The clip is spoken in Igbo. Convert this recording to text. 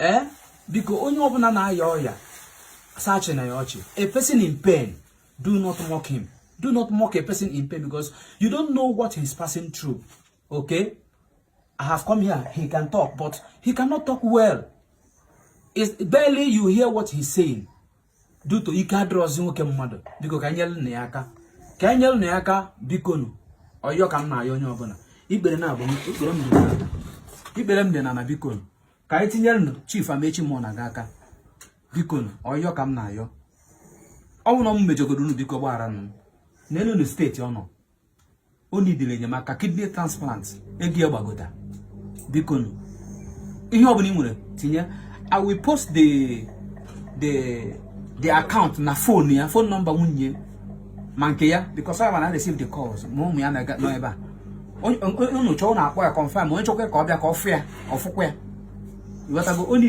Ee, biko, onye ọbụla na-aya ọya, sachi na ya ọchị. A person in pain, do not mock him. Do not mock a person in pain, because you don't know what he's passing through. Okay, I have come here. He can talk, but he cannot talk well. It's barely you hear what he's saying due to ike adịrọzi nwoke mmadụ. Biko, ka anyị nyere na ya aka, ka anyị nyere na ya aka, biko nụ. Ọyọ ka m na-ayọ onye ọbụla. Ikpere na-abụ ikpere m dị n'ala, ikpere m dị n'ala. Biko nụ, ka anyị tinyere nụ Chief Amechi mụọ na gị aka, biko nụ. Ọyọ ka m na-ayọ. Ọ bụrụ na m mejọgoro unu, biko gbaghara m. N'elu nu state ọ nọ, o nidiri enyemaka kidney transplant, ego ya gbagota. Biko nụ, ihe ọbụla ị nwere, tinye. I will post the account na phone ya, phone number nwunye ma nke ya, because I wanna receive the calls ma ụmụ ya nọ ebe a. Unu chọọ na akpọ ya, confirm. Onye chọkwa ka ọ bịa ka ọ fụ ya, ọ fụkwa ya. Ịghọtago onye?